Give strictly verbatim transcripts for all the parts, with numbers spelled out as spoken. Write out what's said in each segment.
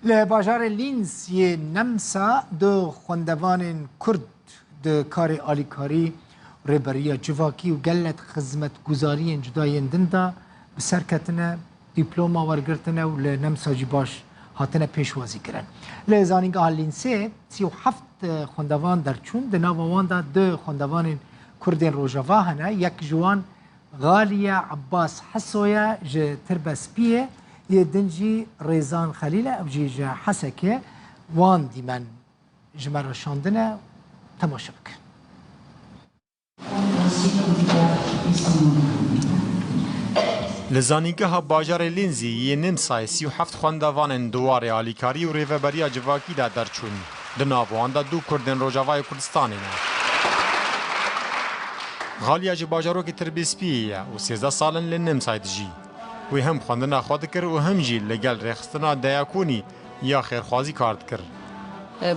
Li bajarê Linz yê Nemsa du xwendevanên Kurd di karê alîkarî, rêberiya civakî û gelek xizmetguzariyên cuda yên din de bi ser ketine, dîploma wergirtine û li Nemsa jî baş hatine pêşwazî kirin. Li Zanîngeha Lînsê sî û heft xwendevan derçûn, di nava wan de du xwendevanên Kurdên Rojava hene, yek ji wan Xaliye Abbas Heso ye ji Tirbespiyê, yê din jî Rêzan Xelîl e, ew jî ji Hesekê. Wan dîmen ji me re şandine, temaşe bikin. Li zanîngeha bajarê Lînzî yê Nimsayê sî û heft xwendevanên di warê alîkarî û rêveberiya civakî de derçûn. Di nav wan de du Kurdên Rojavayê Kurdistanê ne. Xaliya ji bajarokê Tirbêspiyê ye û sêzdeh sal in li Nimsayê dijî. Wê hem xwendina xwe dikir û hem jî li gel rêxistina Deyakonî ya xêrxwazî kar dikir.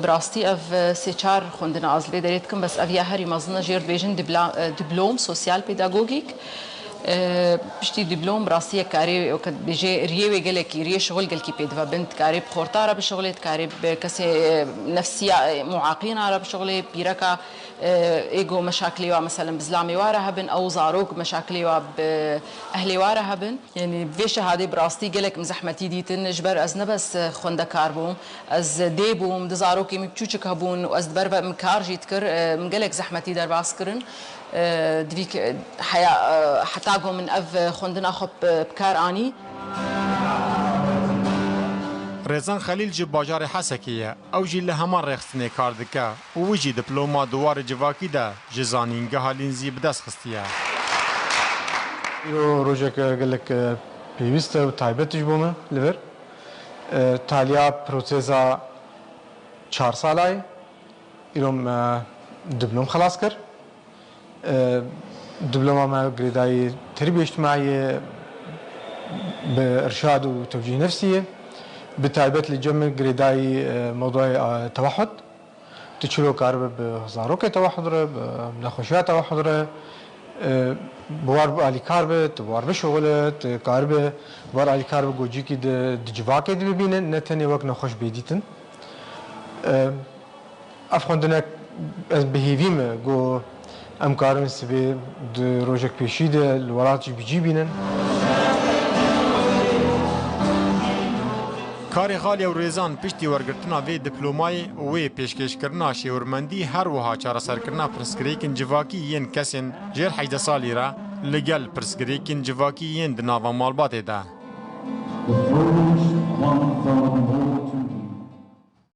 Bi rastî ev sê çar xwendina ez li vê derê dikim, bes ev ya herî mezin e, jêr dibêjin dibla-, diplom sosyal pedagogîk. Piştî diplom bi rastî yek karê weke dibêje riyê wê gelekî, riyê şixul gelkî pê dive bin, dikarê bi xorta re bişixulê, dikarê bi kesê nefsiya muaqîna re bişixulê, pîreka ê go meşakilê wa, meselen bi zilamê wa re hebin, ew zarok meşakilê wa bi ehlê wa re hebin. Yanî vê şehadê bi rastî gelek min zehmetî dîtin, ji ber ez ne bes xwendekar bûm, ez dê bûm, du zarokê min piçûçik hebûn û ez di ber ve min kar jî dikir, min gelek zehmetî derbas kirin. Divî ke heya, heta ku min ev xwendina xwe bi, bi kar anî. Rêzan Xelîl ji bajarê Hesekê ye. Ew jî li heman rêxistinê kar dike û wî jî diploma di warê civakî de ji Zanîngeha Lînzî bi dest xistiye. Îro rojeke gelek, e, pêwîst e û taybet ji bo me li vir. E, taliya prosesa çar sala ye. Îro me diplom xilas kir. E, diploma me girêdayî terbiyê îctimaiyê bi irşad û tewcîh nefsî ye. Bi taybet li cem min girêdayî, e, mewdûyê, e, tewehhud. Tu çilo karibe bi zarokê tewehhud re, bi nexweşiya tewehhud re, e, bi war alîkar be, tu bi war bişuxule, tu karibe bi war alîkar be, gocîkî di, di civakê de bibîne, ne tenê wek nexweş bê dîtin. E, Ev xwendinek ez bi hêvî me ku em karin sibê di rojek pêşî de li welat jî bi cî bînin. Karê Xaliye û Rêzan piştî wergirtina vê diplomayê û wê pêşkêşkirina şêwirmendî her wiha çareserkirina pirsgirêkên civakî yên kesên jêr hejdeh salî re li gel pirsgirêkên civakî yên di nava malbatê de.